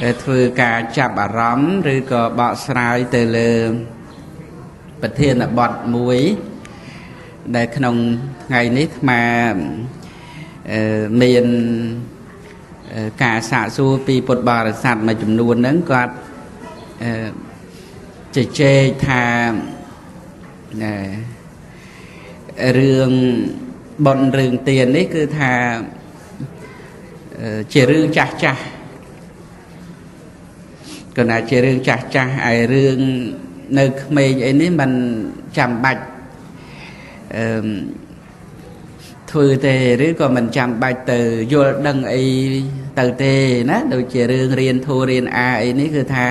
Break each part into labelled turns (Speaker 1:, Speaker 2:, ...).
Speaker 1: ធ្វើការចាប់អារម្មណ៍ឬក៏បកស្រាយទៅលើប្រធានបទមួយដែលក្នុងថ្ងៃនេះអាត្មាមានការសាកសួរពីពុទ្ធបរិស័ទមួយចំនួនហ្នឹងគាត់ជជែកថារឿងបុណ្យរឿងទាននេះគឺថាជារឿងចាស់ចាស់គណៈជារឿងចាស់ចាស់ឯរឿងនៅក្មេងអីនេះมันចាំបាច់ធ្វើទេឬក៏មិនចាំបាច់ទៅយល់ដឹងអីទៅទេណាដូចជារឿងរៀនធូររៀនអាអីនេះគឺថា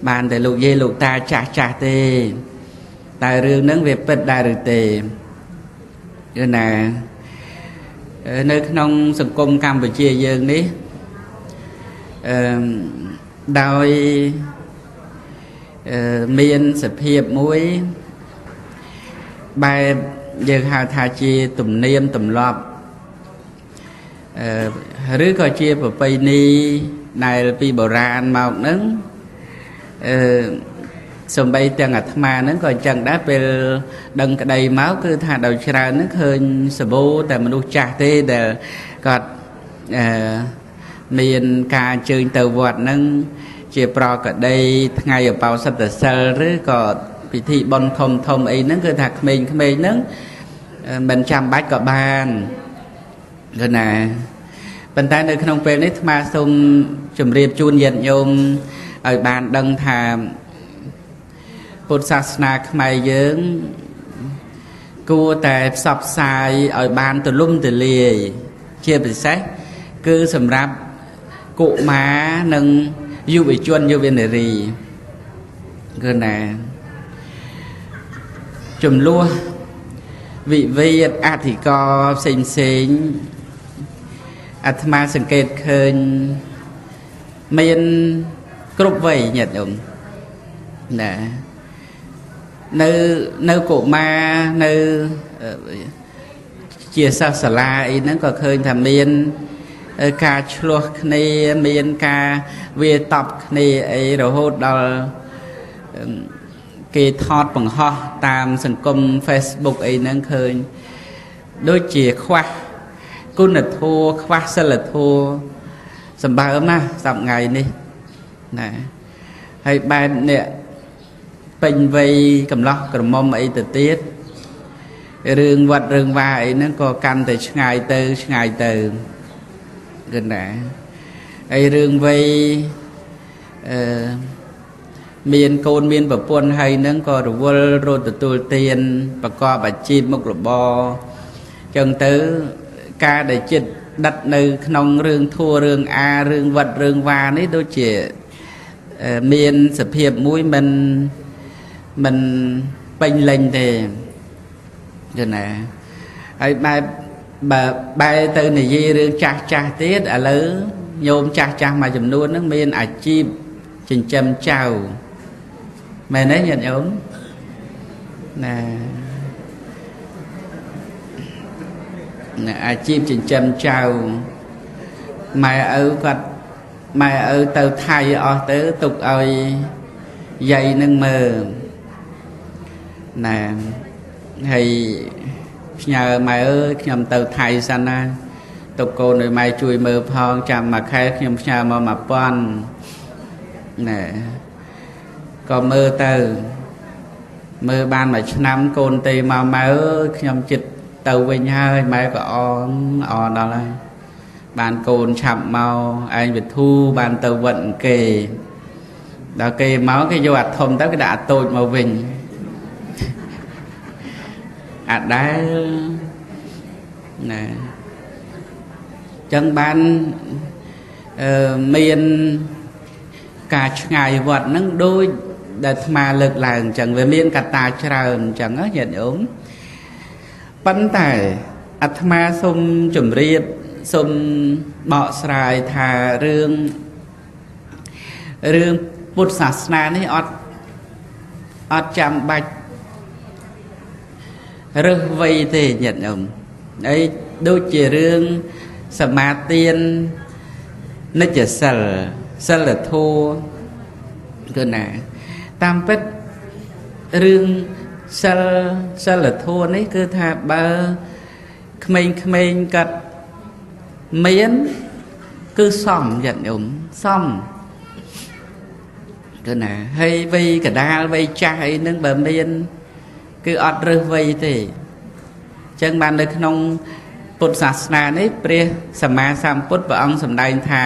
Speaker 1: បានតែលោកយាយលោកតាចាស់ចាស់ទេតែរឿងហ្នឹងវាពិតដែរឬទេគឺណានៅក្នុងសង្គមកម្ពុជាយើងនេះដោយមានសភាពមួយបែបយើងហៅថាជាទំនៀមទម្លាប់ឬក៏ជាប្រពៃណីដែលពីបុរាណមកហ្នឹងសំបីទាំងអាត្មាហ្នឹងក៏អញ្ចឹងដែរពេលដឹងក្តីមកគឺថាដោយច្រើនហ្នឹងឃើញសបោតែមនុស្សចាស់ទេដែលគាត់មានការអញ្ជើញទៅវត្តហ្នឹងជាប្រកដីថ្ងៃអបោសិទ្ធសិលឬក៏ពិធីបុណ្យធំធំអីហ្នឹងគឺថាក្មេងៗហ្នឹងមិនចាំបាច់ក៏បានគឺណាប៉ុន្តែនៅក្នុងពេលនេះអាត្មាសូមជម្រាបជូនញាតិញោមឲ្យបានដឹងថាពុទ្ធសាសនាខ្មែរយើងគួរតែផ្សព្វផ្សាយឲ្យបានទូលំទូលាយជាពិសេសគឺសម្រាប់កុមារនិងយុវជនយុវនារីគឺណាចំនួនវិវាទអធិការផ្សេងផ្សេងអាត្មាសង្កេតឃើញមានគ្រប់វ័យញាតិញោមណានៅកុមារនៅជាសិស្សសាលាអីហ្នឹងក៏ឃើញថាមានការឆ្លោះគ្នាមានការវាតប់គ្នាអីរហូតដល់គេថតបង្ហោះតាមសង្គម Facebook អីហ្នឹងឃើញដូចជាខ្វះគុណធម៌ខ្វះសិលធម៌សម្បើមណាសប្ថ្ងៃនេះណាហើយបែបអ្នកពេញវ័យកំឡោះក្រមុំអីទៅទៀតរឿងវត្តរឿងវាអីហ្នឹងក៏កាន់តែឆ្ងាយទៅឆ្ងាយទៅគឺណាហើយរឿងវ័យមានកូនមានប្រពន្ធហើយហ្នឹងក៏រវល់រត់ទទួលទានប្រកបអាជីពមុខរបរចឹងទៅការដែលចិត្តដិតនៅក្នុងរឿងធัวរឿងអារឿងវត្តរឿងវានេះដូចជាមានសភាពមួយមិនពេញលេញទេគឺណាហើយបែបបើបែរទៅនិយាយរឿងចាស់ចាស់ទៀតឥឡូវញោមចាស់ចាស់មួយចំនួនហ្នឹងមានអាជីពចិញ្ចឹមចៅមែនទេញាតិញោមណាអាជីពចិញ្ចឹមចៅម៉ែឪគាត់ម៉ែឪទៅថៃអស់ទៅទុកឲ្យយាយនឹងមើលណាហើយផ្ញើម៉ែអើយខ្ញុំទៅថៃសិនណាទុកកូនឲ្យម៉ែជួយមើលផងចាំមួយខែខ្ញុំផ្ញើមក1000ណែក៏មើលទៅមើលបានមួយឆ្នាំកូនទេមកម៉ែអើយខ្ញុំចិត្តទៅវិញហើយម៉ែក៏អដល់ហើយបានកូនឆាប់មកឯងវិធូបានទៅវត្តគេដល់គេមកគេយកអាធំទៅគេដាក់អាតូចមកវិញអាដែលណាចឹងបានមានការឆ្ងាយវត្តហ្នឹងដូចដែលអាត្មាលើកឡើងអញ្ចឹងវាមានកត្តាច្រើនអញ្ចឹងណាញាតិញោមប៉ុន្តែអាត្មាសូមជម្រាបសូមបកស្រាយថារឿងពុទ្ធសាសនានេះអត់ចាំបាច់រើសវ័យទេញាតិញោមអីដូចជារឿងសមាទាននិច្ចសិល សិលធម៌គឺណាតាមពិតរឿងសិលធម៌នេះគឺថាបើក្មេងៗគាត់មានគឺសមញាតិញោមសមគឺណាហើយវ័យកដាលវ័យចាស់អីហ្នឹងបើមានគឺអត់រើសវ័យទេអញ្ចឹងបាននៅក្នុងពុទ្ធសាសនានេះព្រះសម្មាសម្ពុទ្ធព្រះអង្គសម្ដែងថា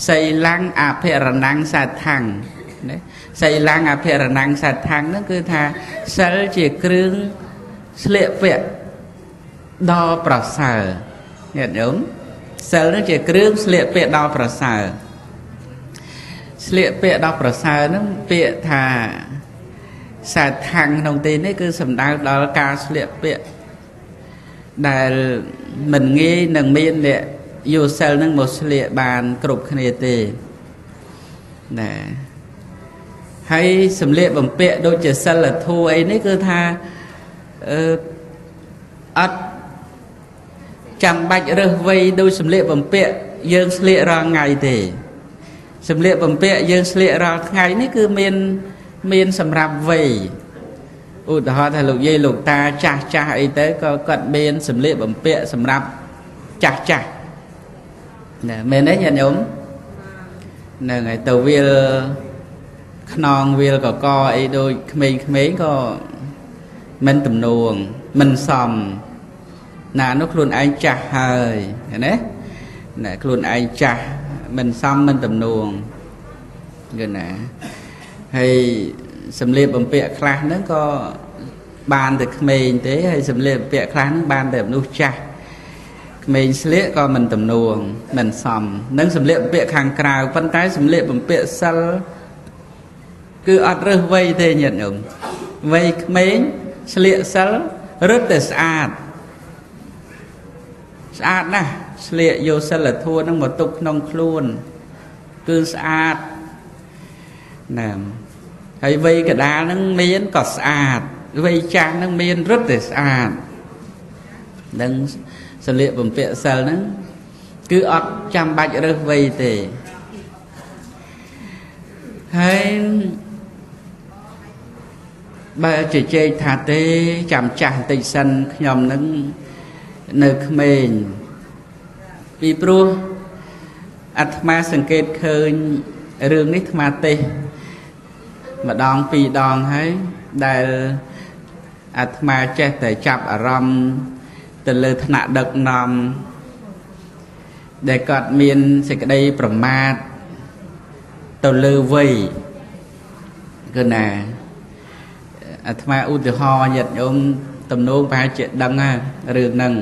Speaker 1: សីលੰអភិរណੰសដ្ឋੰណាសីលੰអភិរណੰសដ្ឋੰហ្នឹងគឺថាសិលជាគ្រឿងស្លៀកពាក់ដ៏ប្រសើរញាតិញោមសិលហ្នឹងជាគ្រឿងស្លៀកពាក់ដ៏ប្រសើរស្លៀកពាក់ដ៏ប្រសើរហ្នឹងពាក្យថាសដ្ឋੰក្នុងទីនេះគឺសំដៅដល់ការស្លៀកពាក់ដែលមិនងាយនឹងមានអ្នកយកសិលនឹងមកស្លៀកបានគ្រប់គ្នាទេណាហើយសម្លៀកបំពាក់ដូចជាសិលធម៌អីនេះគឺថាអត់ចាំបាច់រើសវ័យដូចសម្លៀកបំពាក់យើងស្លៀករាល់ថ្ងៃទេសម្លៀកបំពាក់យើងស្លៀករាល់ថ្ងៃនេះគឺមានសម្រាប់វ័យឧទាហរណ៍ថាលោកយាយលោកតាចាស់ចាស់អីទៅក៏គាត់មានសម្លៀកបំពាក់សម្រាប់ចាស់ចាស់ណាមែនទេញាតិញោមហ្នឹងហើយទៅវាលខ្នងវាលកកអីដូចក្មេងៗក៏មិនទំនួងមិនសមណានោះខ្លួនឯងចាស់ហើយឃើញទេណាខ្លួនឯងចាស់មិនសមមិនទំនួងគឺណាហើយសម្លៀកបំពាក់ខ្លះហ្នឹងក៏បានតែក្មេងទេហើយសម្លៀកបំពាក់ខ្លះហ្នឹងបានតែមនុស្សចាស់ក្មេងស្លៀកក៏មិនទំនួងមិនសមនឹងសម្លៀកបំពាក់ខាងក្រៅប៉ុន្តែសម្លៀកបំពាក់សិលគឺអត់រើសវ័យទេញាតិញោមវ័យក្មេងស្លៀកសិលរឹតតែស្អាតស្អាតណាស់ស្លៀកយកសិលធម៌ហ្នឹងមកទុកក្នុងខ្លួនគឺស្អាតណាហើយវ័យកដាលហ្នឹងមានក៏ស្អាតវ័យចាស់ហ្នឹងមានរឹតតែស្អាតនឹងសម្លៀកបំពាក់សិលហ្នឹងគឺអត់ចាំបាច់រើសវ័យទេហើយបើជជែកថាទេចាំចាស់បន្តិចសិនខ្ញុំហ្នឹងនៅក្មេងពីព្រោះអាត្មាសង្កេតឃើញរឿងនេះអាត្មាទេម្ដងពីរដងហើយដែលអាត្មាចេះតែចាប់អារម្មណ៍ទៅលើថ្នាក់ដឹកនាំដែលគាត់មានសេចក្តីប្រមាទទៅលើវ័យគឺណាអាត្មាឧទាហរណ៍ញាតិញោមទំនងប្រហែលជាដឹងរឿងហ្នឹង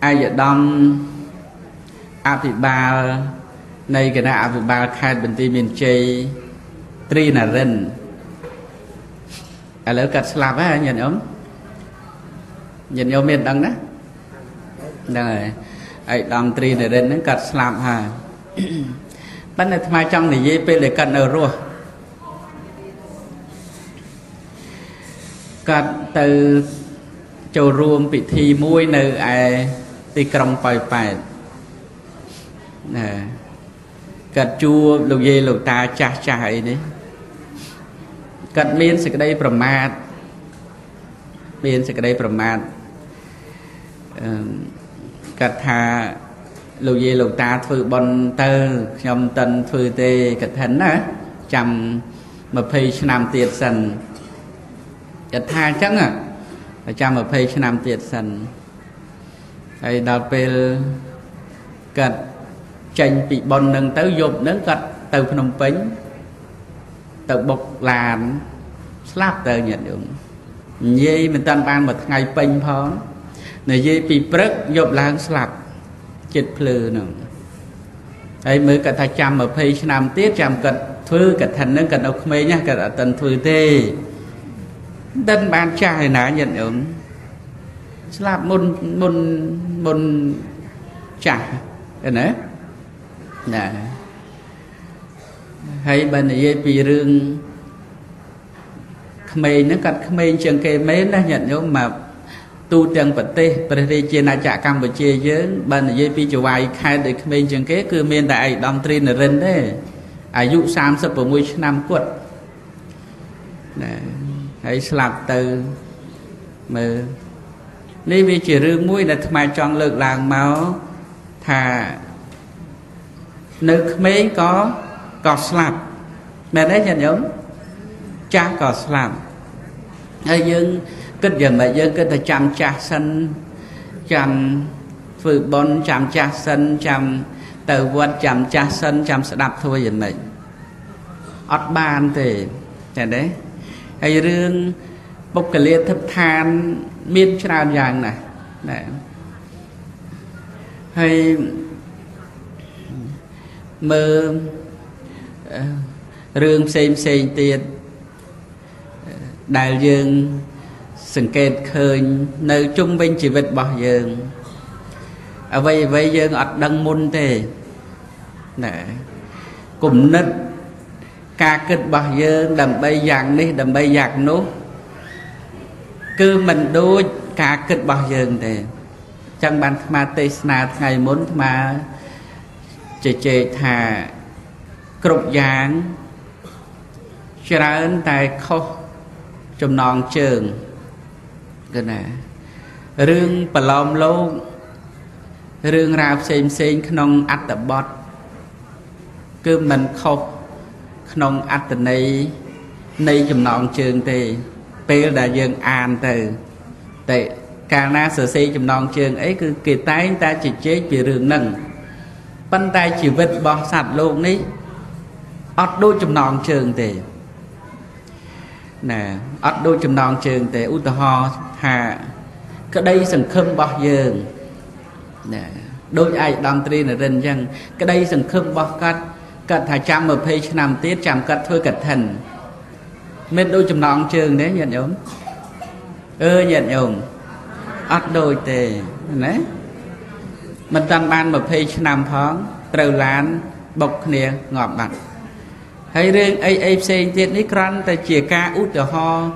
Speaker 1: ឯកឧត្តមអភិបាលនៃគណៈអភិបាលខេត្តបន្ទាយមានជ័យត្រីនរិនឥឡូវគាត់ស្លាប់ហើយញាតិញោមញាតិញោមមានដឹងណាហ្នឹងហើយឯកឧត្តមត្រីនរិនហ្នឹងគាត់ស្លាប់ហើយប៉ុន្តែអាត្មាចង់និយាយពេលដែលគាត់នៅរស់គាត់ទៅចូលរួមពិធីមួយនៅឯទីក្រុងប៉ោយប៉ែតណាគាត់ជួបលោកយាយលោកតាចាស់ចាស់អីនេះគាត់មានសេចក្តីប្រមាទមានសេចក្តីប្រមាទគាត់ថាលោកយាយលោកតាធ្វើបុណ្យទៅខ្ញុំមិនទាន់ធ្វើទេកឋិនណាចាំ20ឆ្នាំទៀតសិនគាត់ថាអញ្ចឹងចាំ20ឆ្នាំទៀតសិនហើយដល់ពេលគាត់ចេញពីបុណ្យនឹងទៅយប់នឹងគាត់ទៅភ្នំពេញទៅបុកឡានស្លាប់ទៅញាតិញោមនិយាយមិនតាន់បានមួយថ្ងៃពេញផងនិយាយពីព្រឹកយប់ឡើងស្លាប់ចិត្តភ្លឺហ្នឹងហើយមើលគាត់ថាចាំ20ឆ្នាំទៀតចាំគាត់ធ្វើកឋិនហ្នឹងគាត់នៅក្មេងណាគាត់អត់ទាន់ធ្វើទេមិនទាន់បានចាស់ឯណាញាតិញោមស្លាប់មុនមុនមុនចាស់ឃើញទេណាហើយបើនិយាយពីរឿងក្មេងហ្នឹងគាត់ក្មេងជាងគេមែនណាញាតិញោមមក ទូទាំងប្រទេសព្រះរាជាណាចក្រកម្ពុជាយើងបើនិយាយពីចៅហ្វាយខេត្តដូចក្មេងជាងគេគឺមានតែឯកឧត្តមទ្រីនរិនទេអាយុ36ឆ្នាំគាត់ណាហើយស្លាប់ទៅមើលនេះវាជារឿងមួយដែលអាត្មាចង់លើកឡើងមកថានៅក្មេងក៏ស្លាប់មែនទេញាតិញោមចាស់ក៏ស្លាប់ហើយយើងគិតយ៉ាងម៉េចយើងគិតថាចាំចាស់សិនចាំធ្វើបុណ្យចាំចាស់សិនចាំទៅវត្តចាំចាស់សិនចាំស្ដាប់ធ្វើយ៉ាងម៉េចអត់បានទេចា៎ទេហើយរឿងបុគ្គលាធិដ្ឋានមានច្រើនយ៉ាងណាស់ណាហើយមើលរឿងផ្សេងផ្សេងទៀតដែលយើងសង្កេតឃើញនៅជុំវិញជីវិតរបស់យើងអ្វីអ្វីយើងអត់ដឹងមុនទេណាគំនិតការគិតរបស់យើងដើម្បីយ៉ាងនេះដើម្បីយ៉ាងនោះគឺមិនដូចការគិតរបស់យើងទេចឹងបានអាត្មាទេសនាថ្ងៃមុនអាត្មាជជែកថាគ្រប់យ៉ាងច្រើនតែខុសចំណងជើងគឺណារឿងប្រឡោមលោករឿងរ៉ាវផ្សេងផ្សេងក្នុងអត្ថបទគឺមិនខុសក្នុងអត្ថន័យនៃចំណងជើងទេពេលដែលយើងអានទៅតែកាលណាសរសេរចំណងជើងអីគឺគេតែងតែជជែកពីរឿងហ្នឹងប៉ុន្តែជីវិតរបស់សត្វលោកនេះអត់ដូចចំណងជើងទេណាអត់ដូចចំណងជើងទេឧទាហរណ៍ថាក្តីសង្ឃឹមរបស់យើងណាដូចឯកឧត្តមទ្រីនរិនអញ្ចឹងក្តីសង្ឃឹមរបស់គាត់គាត់ថាចាំ20ឆ្នាំទៀតចាំគាត់ធ្វើកឋិនមានដូចចំណងជើងទេញាតិញោមអឺញាតិញោមអត់ដូចទេណាមិនតាន់បាន20ឆ្នាំផងត្រូវឡានបុកគ្នាងាប់បាត់ហើយរឿងអីអីផ្សេងទៀតនេះគ្រាន់តែជាការឧទាហរណ៍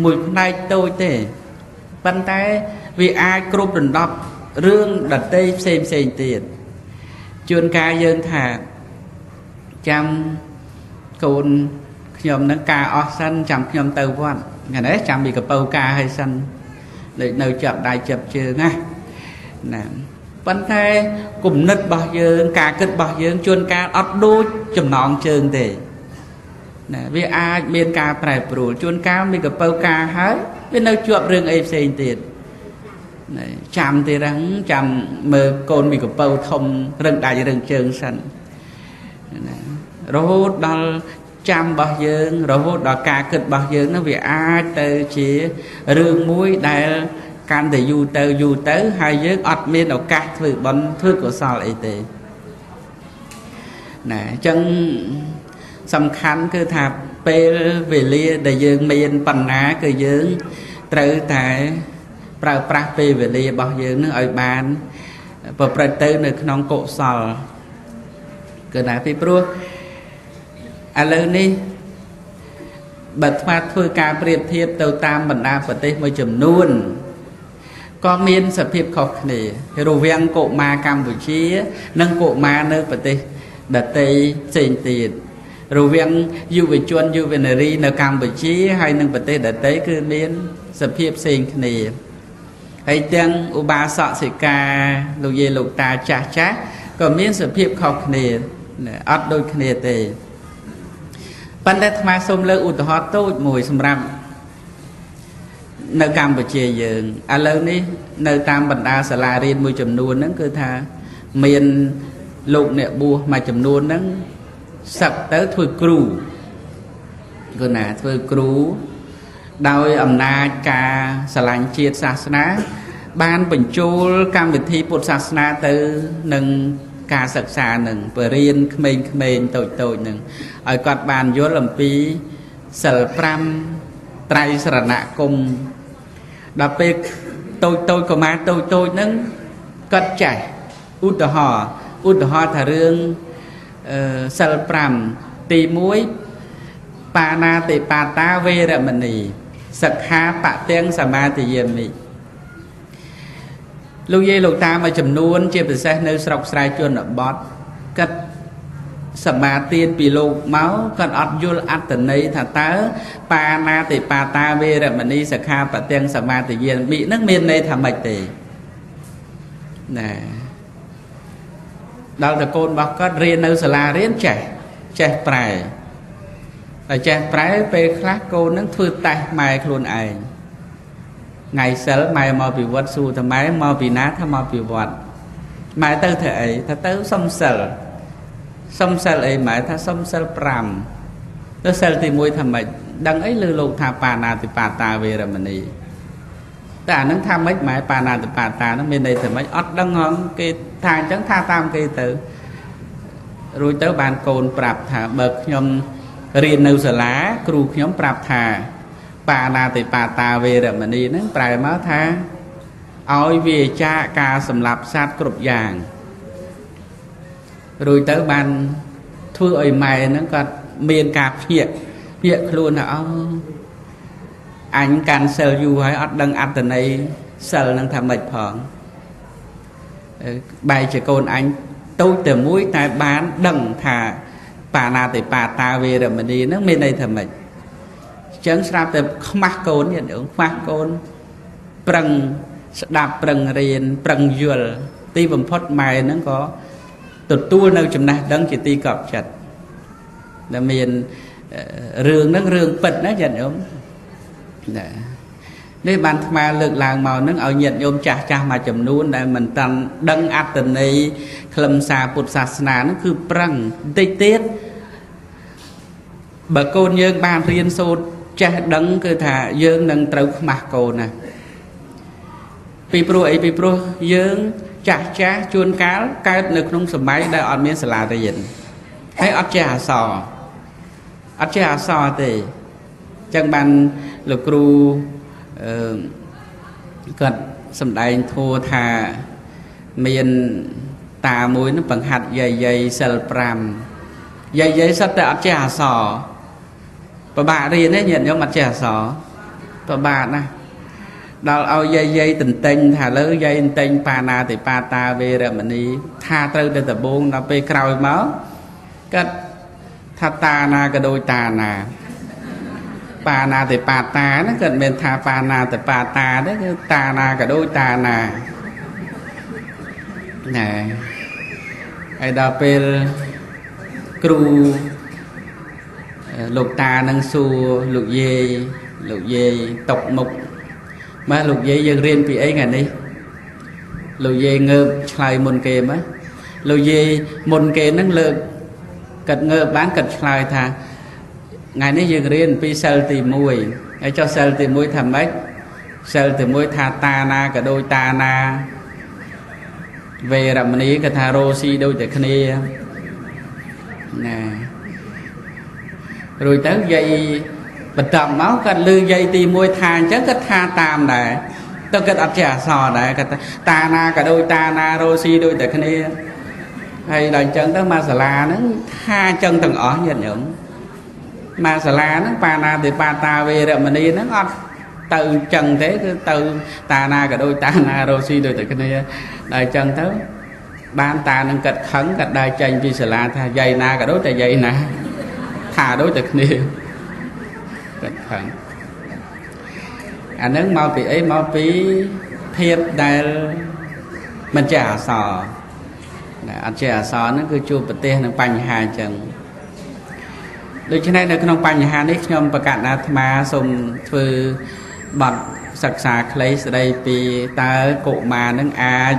Speaker 1: មួយផ្នែកតូចទេប៉ុន្តែវាអាចគ្រប់ដណ្ដប់រឿងដទៃផ្សេងផ្សេងទៀតជួនកាលយើងថាចាំកូនខ្ញុំនឹងការអស់សិនចាំខ្ញុំទៅវត្តហ្នឹងណាចាំពីកពៅការឲ្យសិនដូចនៅចាប់ដៃចាប់ជើងណាណាប៉ុន្តែគំនិតរបស់យើងការគិតរបស់យើងជួនកាលអត់ដូចចំណងជើងទេណាវាអាចមានការប្រែប្រួលជួនកាលមានកពៅការហើយវានៅជាប់រឿងអីផ្សេងទៀតណាចាំទៀតហ្នឹងចាំមើលកូនមីកពៅធំរឹងដៃរឹងជើងសិនណារហូតដល់ចាំរបស់យើងរហូតដល់ការគិតរបស់យើងនោះវាអាចទៅជារឿងមួយដែលកាន់តែយូរទៅយូរទៅហើយយើងអត់មានឱកាសធ្វើបុណ្យធ្វើកុសលអីទេណាអញ្ចឹងសំខាន់គឺថាពេលវេលាដែលយើងមានបណ្ណាគឺយើងត្រូវតែប្រើប្រាស់ពេលវេលារបស់យើងនឹងឲ្យបានប្រព្រឹត្តទៅនៅក្នុងកុសលគឺណាពីព្រោះឥឡូវនេះបើអាត្មាធ្វើការប្រៀបធៀបទៅតាមបណ្ដាប្រទេសមួយចំនួនក៏មានសភាពខុសគ្នារវាងកុមារកម្ពុជានិងកុមារនៅប្រទេសដទៃផ្សេងទៀតរវាងយុវជនយុវនារីនៅកម្ពុជាហើយនិងប្រទេសដទៃគឺមានសភាពផ្សេងគ្នាហើយទាំងឧបាសកសិកាលោកយាយលោកតាចាស់ចាស់ក៏មានសភាពខុសគ្នាអត់ដូចគ្នាទេប៉ុន្តែអាត្មាសូមលើកឧទាហរណ៍តូចមួយសម្រាប់នៅកម្ពុជាយើងឥឡូវនេះនៅតាមបណ្ដាសាលារៀនមួយចំនួនហ្នឹងគឺថាមានលោកអ្នកបួសមួយចំនួនហ្នឹងសឹកទៅធ្វើគ្រូគឺណាធ្វើគ្រូដោយអំណាចការស្រឡាញ់ជាតិសាសនាបានបញ្ចូលកម្មវិធីពុទ្ធសាសនាទៅនឹងការសិក្សានឹងបរិញ្ញាក្មេងៗតូចៗនឹងឲ្យគាត់បានយល់អំពីសិល5ត្រៃសរណគមដល់ពេលតូចតូចកុមារតូចតូចហ្នឹងគាត់ចេះឧទាហរណ៍ថារឿងសិល5ទី1បាណាតិបាតាវេរមណីសិក្ខាបទាំងសមាទិយាមិ លោកយាយលោកតាមួយចំនួនជាពិសេសនៅស្រុកស្រែជនបទគាត់សមាទានពីលោកមកគាត់អត់យល់អត្ថន័យថាតើបាណាតិបាតាវេរមណីសិក្ខាបទាំងសមាទយាមិនឹងមានន័យថាម៉េចទេណាដល់តកូនរបស់គាត់រៀននៅសាលារៀនចេះប្រែតែចេះប្រែពេលខ្លះកូននឹងធ្វើតេស្តម៉ែខ្លួនឯងថ្ងៃសិលម៉ែមកពីវត្តសួរថាម៉ែមកពីណាថាមកពីវត្តម៉ែទៅធ្វើអីថាទៅសុំសិលសុំសិលអីម៉ែថាសុំសិល5ទៅសិលទី1ថាម៉េចដឹងអីលើលោកថាបាណាតិបាតាវេរមណីតែអានឹងថាម៉េចម៉ែបាណាតិបាតានឹងមានន័យថាម៉េចអត់ដឹងហងគេថាអញ្ចឹងថាតាមគេទៅរួចទៅបានកូនប្រាប់ថាបើខ្ញុំរៀននៅសាលាគ្រូខ្ញុំប្រាប់ថាបាណាតិបាតាវេរមណីហ្នឹងប្រែមកថាឲ្យវាចាកការសម្លាប់សត្វគ្រប់យ៉ាងរួចទៅបានធ្វើឲ្យម៉ែហ្នឹងគាត់មានការភ្ញាក់ខ្លួនថាអូអញកាន់សិលយូរហើយអត់ដឹងអត្ថន័យសិលហ្នឹងថាម៉េចផងបែរជាកូនអញតូចតែមួយតែបានដឹងថាបាណាតិបាតាវេរមណីហ្នឹងមានន័យថាម៉េចអញ្ចឹងស្រាប់តែខ្មាស់កូនញាតិញោមខ្មាស់កូនប្រឹងស្ដាប់ប្រឹងរៀនប្រឹងយល់ទីបំផុតម៉ែហ្នឹងក៏ទទួលនៅចំណេះដឹងជាទីកប់ចិត្តដែលមានរឿងហ្នឹងរឿងពិតណាញាតិញោមណានេះបានអាត្មាលើកឡើងមកហ្នឹងឲ្យញាតិញោមចាស់មួយចំនួនដែលមិនតាន់ដឹងអត្ថន័យខ្លឹមសារពុទ្ធសាសនាហ្នឹងគឺប្រឹងបន្តិចទៀតបើកូនយើងបានរៀនសូត្រចេះដឹងគឺថាយើងនឹងត្រូវខ្មាស់កូនណាពីព្រោះអីពីព្រោះយើងចាស់ជួនកាលកើតនៅក្នុងសម័យដែលអត់មានសាលារៀនហើយអត់ចេះអក្សរអត់ចេះអក្សរទេអញ្ចឹងបានលោកគ្រូគាត់សម្ដែងធัวថាមានតាមួយនឹងបង្ហាត់យាយសិល5យាយសុទ្ធតែអត់ចេះអក្សរពិបាករៀនទេញាតិញោមអត់ចេះអក្សរពិបាកណាស់ដល់ឲ្យយាយទន្ទិញថាលើយាយទន្ទិញបាណាតិបាតាវេរមណីថាត្រូវទៅដំបងដល់ពេលក្រោយមកគាត់ថាតាណាក៏ដូចតាណាបាណាតិបាតាហ្នឹងគាត់មានថាបាណាតិបាតាទេគឺតាណាក៏ដូចតាណាណែហើយដល់ពេលគ្រូលោកតានឹងសួរលោកយាយຕົកមុខបាទលោកយាយយើងរៀនពីអីថ្ងៃនេះលោកយាយងើបឆ្លើយមុនគេមកលោកយាយមុនគេហ្នឹងលើកគាត់ងើបបានគាត់ឆ្លើយថាថ្ងៃនេះយើងរៀនពីសិលទី1ហើយចុះសិលទី1ថាម៉េចសិលទី1ថាតាណាក៏ដូចតាណាវេរមណីក៏ថារោស៊ីដូចតែគ្នាណារួចទៅយាយបន្តមកគាត់លឺយាយទី1ថាអញ្ចឹងគាត់ថាតាមដែរទៅគាត់អត់ចេះអក្សរដែរគាត់តាណាក៏ដូចតាណារោស៊ីដូចតែគ្នាហើយដល់អញ្ចឹងទៅមកសាលាហ្នឹងថាអញ្ចឹងទាំងអស់ញាតិញោមមកសាលាហ្នឹងបាណាតិបាតាវេរមណីហ្នឹងអត់ទៅអញ្ចឹងទេគឺទៅតាណាក៏ដូចតាណារោស៊ីដូចតែគ្នាដល់អញ្ចឹងទៅបានតានឹងគាត់ខឹងគាត់ដើរចេញពីសាលាថាយាយណាក៏ដូចតែយាយណាថាដូចតែគ្នាគាត់ខឹងអាហ្នឹងមកពីអីមកពីភាពដែលមិនចេះអក្សរអត់ចេះអក្សរហ្នឹងគឺជួបប្រទេសនឹងបញ្ហាអញ្ចឹងដូច្នេះនៅក្នុងបញ្ហានេះខ្ញុំប្រកាសអាត្មាសូមធ្វើបទសិក្សាខ្លីស្ដីពីតើកុមារនឹងអាច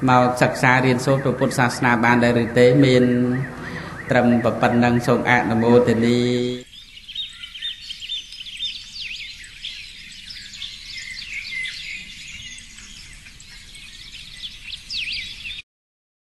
Speaker 1: មកសិក្សារៀនសូត្រពុទ្ធសាសនាបានដែរឬទេមានត្រឹមប៉ុណ្ណឹងសូមអនុមោទនា